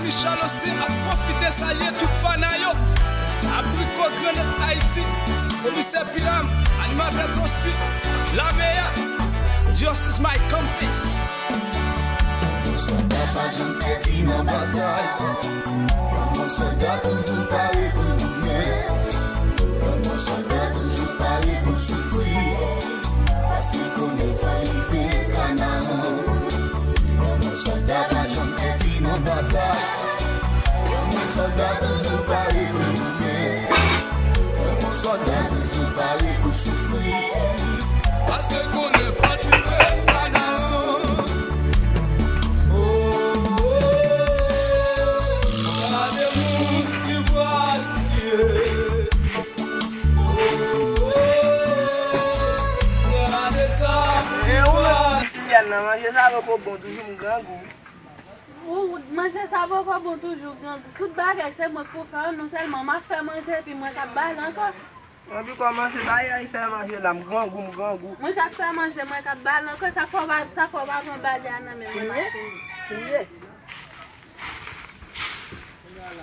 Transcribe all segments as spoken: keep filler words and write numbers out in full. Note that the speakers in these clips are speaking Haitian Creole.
Michel Austin ap pwofite salye tout fana yo. Abriko Grandans Ayiti, Komisè Piram, animatè Tosti, Lameya, Just is my compass. Yon sòlda pa janm pèdi nan batay. Yon sòlda toujou pare pou goumen. Yon sòlda toujou pare pou soufri. Paske konnen fò li fè Kanaran. Yon sòlda pa janm pèdi nan batay. Yon sòlda toujou pare pou goumen. Yon sòlda toujou pare pou soufri. Paske konnen fò li fè Kanaran. Oh, oh, oh. Gade moun ki pral kriye. Gade sa. E ou menm, Siliane, nan manje sa poko bon, toujou m grangou. Ou manje sa poko bon, toujou grangou. Tout bagay se mwen k pou fè yo, non sèlman m ap fè manje epi mwen k ap bale ankò. Anpi kòmanse bay ay fè manje la, m grangou, m grangou. Mwen k ap fè manje, mwen k ap bale ankò, sa fè w pa, sa fè w pa pran bale a nan men mwen, Martine.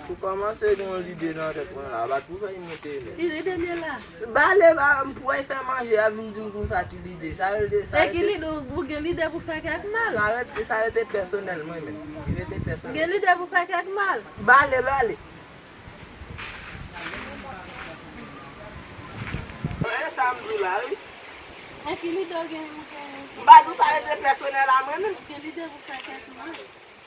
Pou kòmanse gen yon lide nan tèt mwen la, bat pou fè l monte menm. Ki lide li la? Bale ba m pou ay fè manje a vin di m konsa ki lide. Sa rete, sa rete. E ki lide, ou, ou gen lide pou fè kèk mal? Sa rete, sa rete pèsonèl mwen menm. Li rete pèsonèl. Gen lide pou fè kèk mal? Bale, bale. E sa m di w la, wi. E ki lide w gen, ou gen? M pa di w sa rete pèsonèl a mwen menm. Gen lide pou fè kèk mal.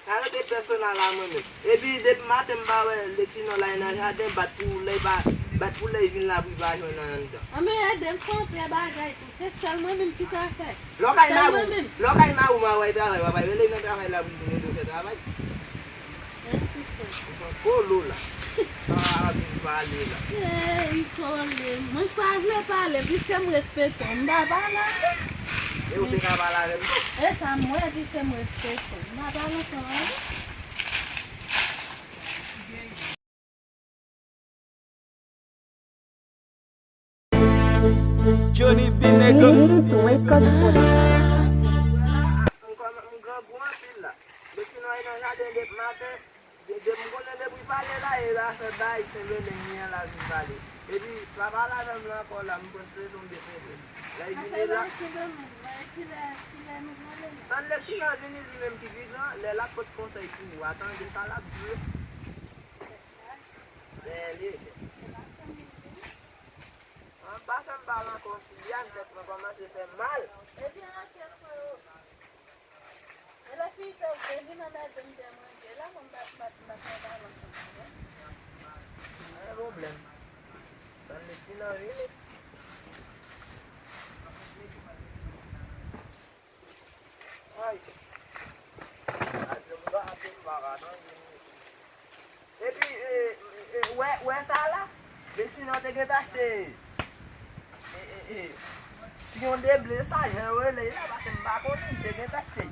Sa rete pèsonèl a mwen menm. Epi depi maten m pa wè Lexi non la nan jaden, bat pou lè pa, bat pou lè vin la pou pa jwenn nan anndan. Anben ede m fè yon pè bagay tou. Se sèl mwen menm ki ka fè. Lè w kay mari w, lè w kay mari w, mari w travay, w ap rele nan travay la pou l vin ede w fè travay. Mèsi frè. Ou pran kolo la. Pa vin pale la. Ey, kole. Mwen pa vle pale, piske m respekte w. M pa pale ankò. E ou te ka pale avè m tou. E sa m wè, piske m respekte w. M pa pale ankò. Johnny B nèg. Beats Records Production. M kòman, m grangou anpil la. Lexi nan nan jaden depi maten. De, de, m konnen depi pale la, e afè bay Sendomeng li an la vin pale. Epi pa pale avè m la ankò la, m prèske tonbe febri. Lè l vini la. Tann Lexi nan vini li menm ki pi gran, lè l ap pot konsèy pou ou a, tande sa l ap di yo. Bèl ide. An pa fè m pale ankò, Siliane, tèt mwen kòmanse fè m mal. Ebyen, anke freo. E lè fi fè w te vin anmède m te manje la, mwen m bat, m bat, m bat fè pale ansanm avè w. Pa gen pwoblèm. Tann Lexi nan vini. Ay. Epi, e, e, wè, wè sa la? Lexi nan te gentan achte, e, e, e, siyon de ble sa, jan yo rele l la, paske m pa konnen, li te gentan achte.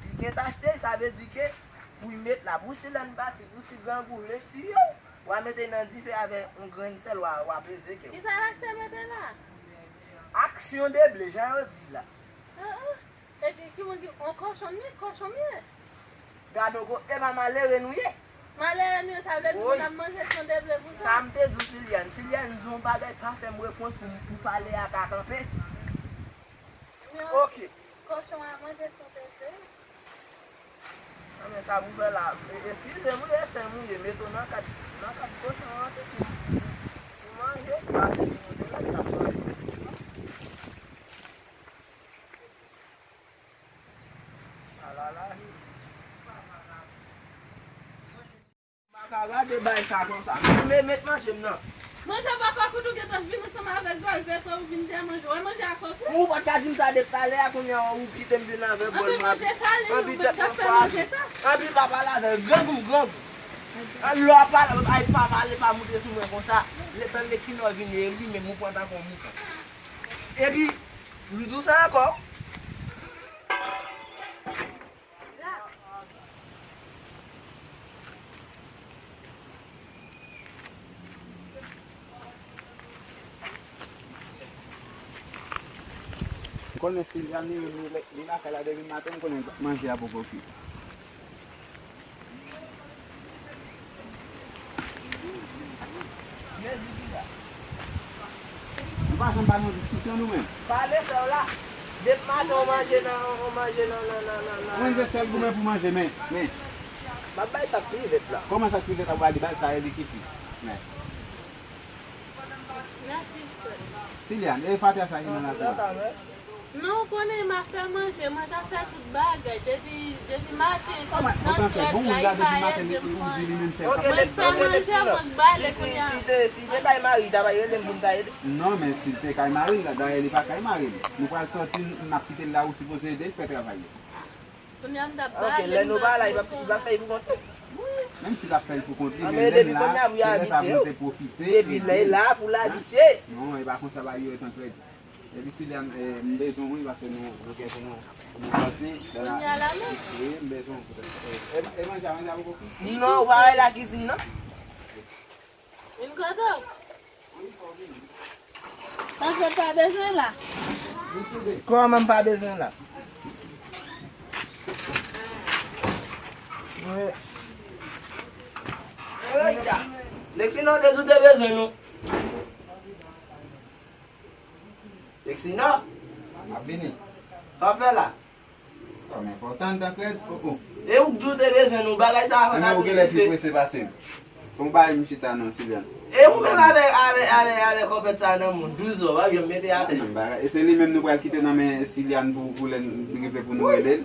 Li gentan achte, sa vle di ke pou l met la, pou si lè n pati, pou si grangou vle tiye w, w a mete nan dife avè yon grenn sèl, w a, w a peze kè w. Kisa l achte mete la? Aksyon de ble, jan yo di la. Ah, ah. E ki, ki moun ki, on kòchon m ye, kòchon m ye. Gade w, e pa malere nou ye. Malere nou ye, sa vle di nou t ap manje siyon de ble pou sa. Sa m te di w, Siliane. Siliane di yon bagay, pa fè m repons pou, pou pale a ka kanpe. Oke. Kòchon a manje siyon de ble. Nan men sa pou fè la, e, eskize m wi, e sèm ou ye, mete w nan kad, nan kad kòchon an, se tou. Pou manje, pa vle di manje la, li t ap manje. Alala. M pa ka gade bay sa konsa. Men, men, met manje m nan. Manje papa kout ou gentan vin ansanm avèk bòl vè sa ou vin dè manje. Wè manje a kòk wi. Ou pa t ka di m sa depi talè a, kounye a ou kite m vin avèk bòl manje. Anpi tèt mwen fache. Anpi pa pale avè l, grangou m grangou. Lè w ap pale, ay pa pale, pa moute sou mwen konsa. Letan Lexi nan vini, e li menm ou pran tankou yon mouton. Epi, m di w sa ankò. M konnen Siliane li, li, li lakay la depi maten, m konnen manje a poko kwit. Nou pa janm pale yon diskisyon nou menm. Pale sa w la. Depi maten w manje nan, w manje nan, nan, nan, nan, nan. Mwen se sèl goumen pou manje, men, men. M ap bay sa k pi vèt la. Kòman sa k pi vèt ap pale bal sa e li ki fi? Men. Mèsi, frè. Silian, e Fatia sa ki nan lakou a. Non, ou konnen m ap fè manje, mwen k ap fè tout bagay, depi, depi maten, nan trèt la, li pa ede m pou anyen. Mwen k fè manje, mwen k bale kounye a. Si te, si te kay mari, ta pa rele m pou m ta ede. Non, men si l te kay mari, la, dayè li pa kay mari. Nou pral sòti, n ap kite l la, ou sipoze ede l fè travay yo. Kounye a m t ap bale, lè nou pa la, li p ap, li p ap fè l pou kont li. Menm si l ap fè l pou kont li, men lè l la, se lè sa pou l te pwofite. Depi lè l la, pou l abitye. Non, e pa konsa bagay yo ret ankrèd. Epi Silian, eh, m bezwen w wi, paske nou, nou gen pou nou, pou nou sòti. Kounye a la menm? Wi, m bezwen w poutèt. Eh, e manje a, manje a poko fini? Non, ou pa wè lakizin nan? Vin kote w. Paske w pa bezwen la. Kòman m pa bezwen la? Wi. Ey, ya. Lexi, non, te di w te bezwen nou. Lexi, non. M ap vini. Sa w ap fè la? Kòm enpòtan, tankrèd. Oh, oh. E ou k di w te bezwen nou, bagay sa a fè. Ebyen, ou genlè pi prese pase m. Fò w bay m chita non, Silian. E ou menm avèk, avèk, avèk, avèk kòpèt sa a nan men w, douz zò, w ap janm mete atè. Menm bagay. E se li menm nou pral kite nan men Silian pou, pou lè n rive pou nou rele l.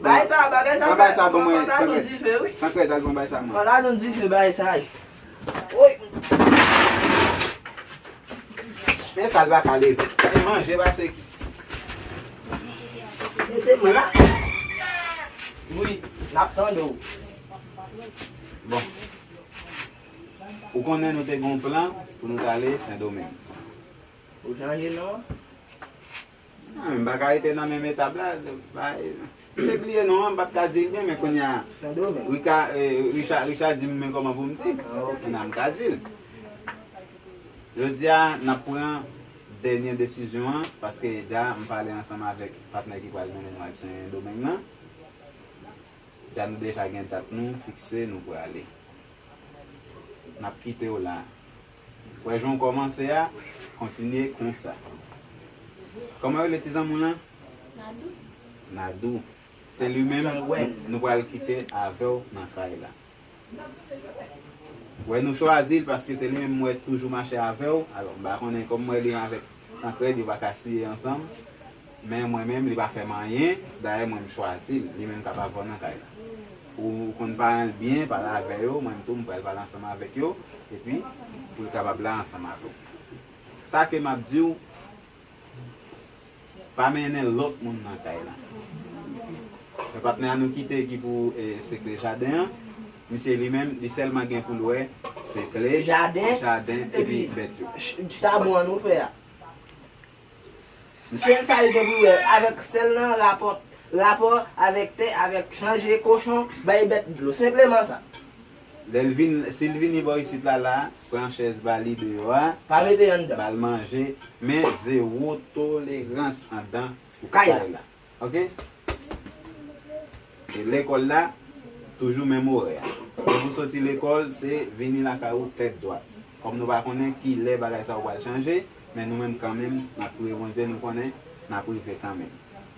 Bagay sa, bagay sa, bagay sa, bon, mwen, tankrèd. Tankrèd, al bon bagay sa, mwen. Fò n al nan dife, bagay sa. Woy. Men sa l pa ka leve. Se manje pase ki. E se mwen la. Wi, n ap tande w. Bon. Ou konnen nou te gen yon plan pou nou t ale Sendomeng. Ou chanje non an? Non, m pa ka rete nan menm etap la. M te bliye non an, m pa t ka di l byen, men kounye a. Sendomeng. Rika, eh, Richa, Richa di m men kòman pou m di. Ah, ok. Kounye a m ka di l. Jodi a, n ap pran dènye desizyon an, paske deja m pale ansanm avèk patnè ki pral mennen nou al Sendomeng nan. Deja nou deja gen dat nou fikse, nou prale. N ap kite w la. Wè jan w kòmanse a, kontinye konsa. Kòman rele ti zanmi w lan? Nadou. Nadou. Se li menm nou, nou pral kite avè w nan kay la. Wè nou chwazi l paske se li menm m wè toujou mache avè w. Alò, m pa konnen kòm m wè li avèk Tankrèd, yo pa ka siye ansanm. Men mwen menm, li pa fè m anyen. Dayè, mwen, m chwazi l. Li menm k ap avè w nan kay la. Ou, ou konn paran l byen, pale avè yo. Mwen menm tou, m pral pale ansanm avèk yo. Epi, pou l kapab la ansanm avè w. Sa ke m ap di w, pa mennen lòt moun nan kay la. Men patnè a nou kite ki pou, eh, sekle jaden an. Misye li menm, li sèlman gen pou l wè sekle jaden, jaden epi bèt yo. Ch-, chabon an nou fè a. Sèl sa yo gen pou yo wè avèk sèl nan rapò, rapò avèk tè, avèk chanje kochon, bay bèt dlo. Senpleman sa. Lè l vin, si l vini bò isit la, la, pran chèz ba li deyò a. Pa mete anndan. Ba l manje, men zewo tolerans anndan kay la. Kay la. Ok? E lekòl la, toujou menm orè a. Depi w soti lekòl, se vini lakay ou tèt dwat. Kòm nou pa konnen ki lè bagay sa yo pral chanje, men nou menm kanmenm, n ap priye Bondye, nou konnen n ap rive kanmenm.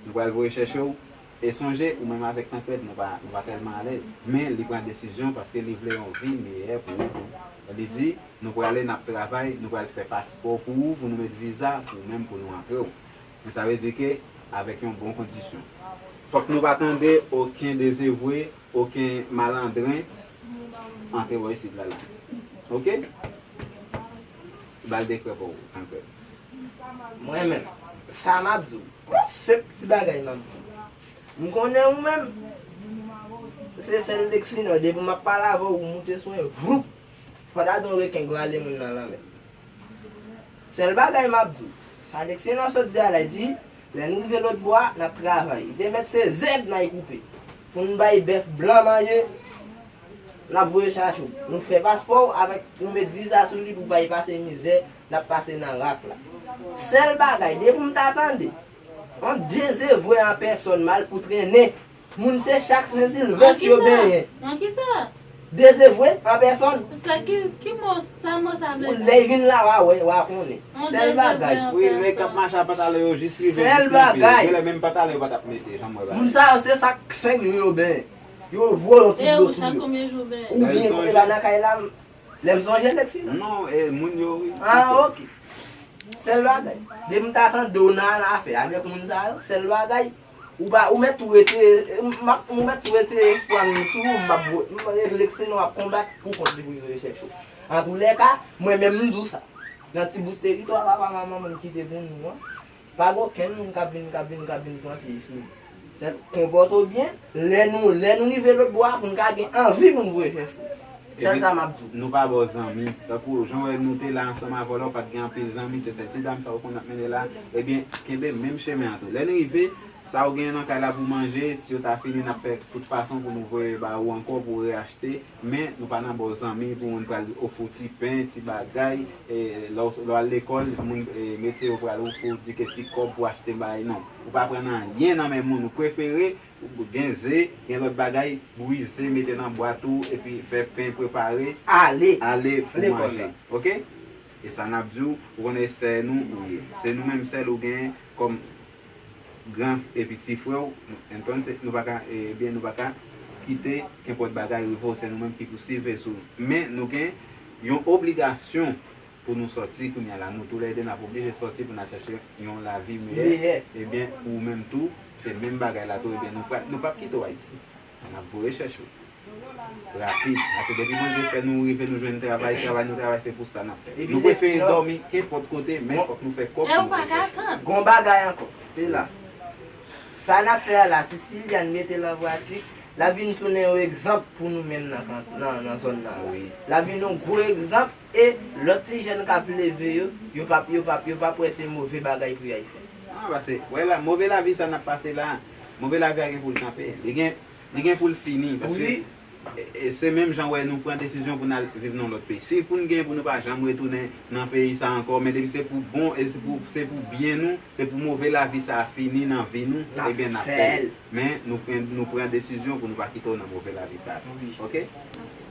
Nou pral voye chèche w, e sonje, ou menm avèk Tankrèd, nou pa, nou pa tèlman alèz. Men li pran desizyon paske li vle yon vi meyè pou ou tou. Li di, nou prale, n ap travay, nou pral fè paspò pou ou, pou nou met viza, pou ou menm, pou nou antre w. Men sa vle di ke avèk yon bon kondisyon. Fòk nou pa tande okenn dezevwe, okenn malandren antre bò isit la la. Ok? Ba l dekrè pa w, Tankrèd. Mwen menm, sa m ap di w, senp ti bagay m ap di w. M konnen ou menm, se sèl Lexi non, depi m ap pale avè w, ou moute sou mwen, voup! Fò ta di yon reken gwale moun nan lanmè. Sèl bagay m ap di w, sa Lexi nan sot di a la, li di, lè n rive lòt bò a, n ap travay. Li te mèt se zèb n ay koupe. Pou n bay bèf blan manje, n ap voye chache w. Nou fè paspò w avèk, nou met viza sou li pou w pa pase mizè n ap pase nan rak la. Sèl bagay, depi m ta tande yon dezevwe an pèsòn mal pou trennen. Moun se chak Sen Silvès yo benyen. Nan kisa? Dezevwe an pèsòn. Sa ki, ki mo, sa mo sa vle di? Lè y vin la, w a wè, w a konnen. Yon sèl bagay. Wi, nèg k ap mache a pantalon yo jis rive jis nan pye. Sèl bagay. Genlè menm pantalon yo pa t ap mete, jan m wè bagay. Moun sa yo, se sa k senk jou yo benyen. Yo voye yon ti dlo sou yo. Oubyen, e pa nan kay la, lè m sonje Lexi, non? Non, e moun yo, wi. Ah, ok. Sèl bagay. Depi m ta tande w nan afè avèk moun sa yo, sèl bagay. Ou pa, ou mèt tou retire, m ap, ou mèt tou retire espwa m sou ou, m ap vo-, m, Lexi non ap konbat pou kont li pou vin rechèche w. Antoulèka, mwen menm m di w sa. Nan ti bout teritwa papa manman m kite pou nou an, pa gen okenn moun k ap vin, k ap vin, k ap vin pran pye sou nou. Sèl, konpòte w byen, lè nou, lè nou rive lòt bò a, pou n ka gen anvi pou n voye chèche w. Sèl sa m ap di w. Nou pa ba w zanmi. Tankou jan w wè nou te la ansanm avè w la, w pa t gen anpil zanmi, se sèl ti dam sa w konn ap mennen la. Ebyen, kenbe menm chemen an tou. Lè n rive, sa w genyen nan kay la pou manje, si yo ta fini, n ap fè tout fason pou nou voye ba ou ankò pou w reyachte. Men, nou pa nan ba w zanmi pou moun pral ofri w ti pen, ti bagay. E, lè w, lè w al lekòl, moun, e, metye yo pral ofri w di ke ti kòb pou achte bagay, non. Ou pa pran anyen nan men moun. Ou prefere gen ze, gen lòt bagay, bwize, mete nan bwat ou, epi fè pen prepare, ale, ale pou manje. Ok? E sa n ap di w, ou konnen se nou ou ye. Se nou menm sèl ou gen kòm gran epi ti frè w, entonse, nou pa ka, ebyen, nou pa ka kite kenpòt bagay rive w, se nou menm ki pou siveye sou. Men, nou gen yon obligasyon pou nou sòti kounye a la. Nou toulède n ap oblije sòti pou n al chèche yon lavi meyè. Meyè. Ebyen, ou menm tou, se menm bagay la tou, ebyen, nou pa, nou p ap kite w Ayiti. N ap voye chèche w. Rapid. Paske depi Bondye fè nou rive, nou jwenn travay, travay nou travay, se pou sa n ap fè. Nou prefere dòmi kenpòt kote, men fòk nou fè kòb pou nou voye chèche w. Gon bagay ankò. Te la. Sa n ap fè a la, si Siliane mete l an pratik, l ap vin tounen yon egzanp pou nou menm nan, nan, nan zòn nan la. Wi. L ap vin yon gwo egzanp e lòt ti jèn k ap leve yo, yo p ap, yo p ap, yo p ap wè se move bagay pou y al fè. Ah, paske, wè la, move lavi sa n ap pase la, move lavi a gen pou l kanpe. Li gen, li gen pou l fini, paske e, e, se menm jan wè nou pran desizyon pou n al viv nan lòt peyi. Si pou n gen pou nou pa janm retounen nan peyi sa ankò, men depi se pou bon, e se pou, se pou byen nou, se pou move lavi sa a fini nan vi nou, ebyen n ap fè l. Men nou pran, nou pran desizyon pou nou pa kite w nan move lavi sa a tou. Wi. Ok?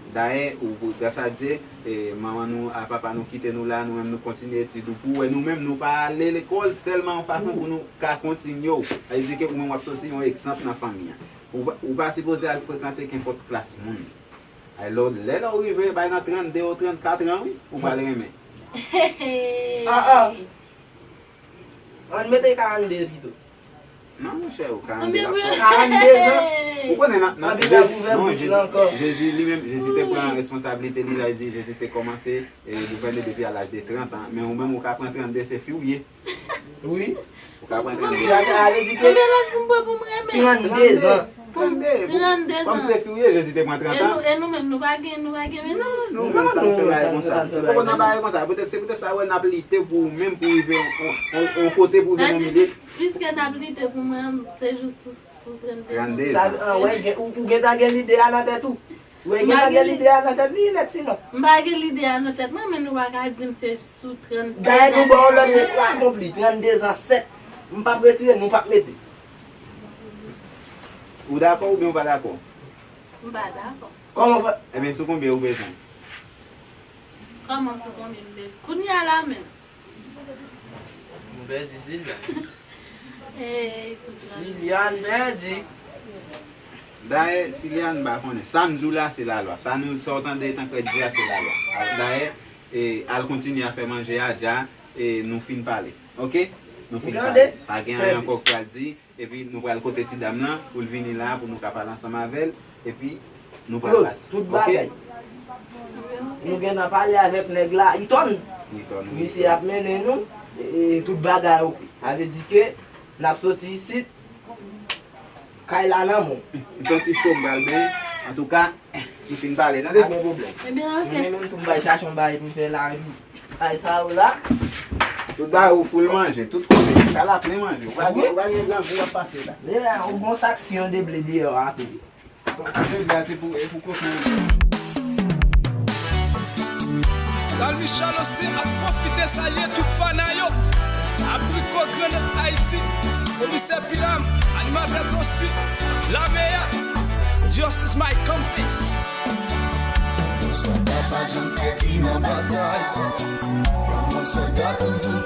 Dayè, ou, ou, gras a Dye, e, manman nou a papa nou kite nou la, nou menm nou kontinye etid ou pou wè nou menm nou pa ale lekòl sèlman yon fason pou nou ka kontinye w. Sa vle di ke ou menm w ap soti yon egzanp nan fanmi an. Ou pa, ou pa sipoze al frekante kenpòt klas moun. Ay, lè w, lè, lè w rive, bay nan trannde ou trannkat an, wi, ou pral renmen. Ah, ah. Ann mete karannde pito. Non, monchè, ou karannde la. Karannde zan. Ou konnen nan, nan Jezi, non, Jezi, Jezi li menm, Jezi te pran responsablite li, sa vle di Jezi te kòmanse, e, gouvène depi a laj de trant an. Men ou menm, ou ka pran trannde, se fi w ye. Wi. Ou ka pran trannde. Sa, sa vle di ke. Konbyen laj pou m pran pou m renmen? Trannde zan. Trannde. Trannde zan. Kòm se fi w ye, Jezi te pran trant an. E nou, e nou menm, nou pa gen, nou pa gen mennaj? Non, nou menm sa nou fè bagay konsa. Nou poko nan bagay konsa. Petèt, se petèt sa wè n ap lite pou ou menm, pou rive yon, yon, yon, yon kote, pou rive nan yon milye. Piske n ap lite pou mwen, se jis sou, sou trannde zan. Trannde zan. Sa, ah, wè, gen, ou, ou gentan gen lide a nan tèt ou. Wè, gen pa gen lide a nan tèt li, Lexi, non. M pa gen lide a nan tèt mwen, men nou pa ka di m se sou trannde zan. Dayè, nou ba w lòd, nou akonpli, trannde zan sèt. M p ap retire, nou p ap mete. Ou dakò oubyen ou pa dakò? M pa dakò. Kòman w fè? Ebyen, sou konbyen ou bezwen? Kòman sou konbyen m bezwen? Kounye a la menm. Nou pèdi Siliane. Ey, Siliane pèdi. Dayè, Siliane, m pa konnen. Sa m di w la, se lalwa. Sa nou, sa w tande Tankrèt di a, se lalwa. Dayè, e, al kontinye a fè manje a, dja, e, nou fin pale. Ok? Nou fin pale. Pa gen anyen ankò k pral di. Epi nou pral kote ti dam nan pou l vini la pou nou ka pale ansanm avè l. Epi nou pral pati. Tout bagay. Nou gentan pale avèk nèg la, Iton. Iton, wi. Misye ap mennen nou, e, e, tout bagay ok. Sa vle di ke n ap soti isit, kay la nan men w. M santi cho, m pral benyen. Antouka, nou fin pale, tande? Pa gen pwoblèm. Ebyen, ok. Mwen menm tou, m pral chache yon bagay pou m fè lari. Ay, sa yo la. Tout bagay ou full manje, tout kote. Kay la plen manje. Ou pa gen, ou pa gen grangou w ap pase la. Ye, ou bon sak si yon de ble deyò a tou. Sa de ble a se pou, e pou kochon yo. Salmi Charles Austin ap pwofite salye tout fana yo. Abriko Grandans Ayiti, Komisè Piram, animatè Tosti, Lameya, Just is my compass. Got them some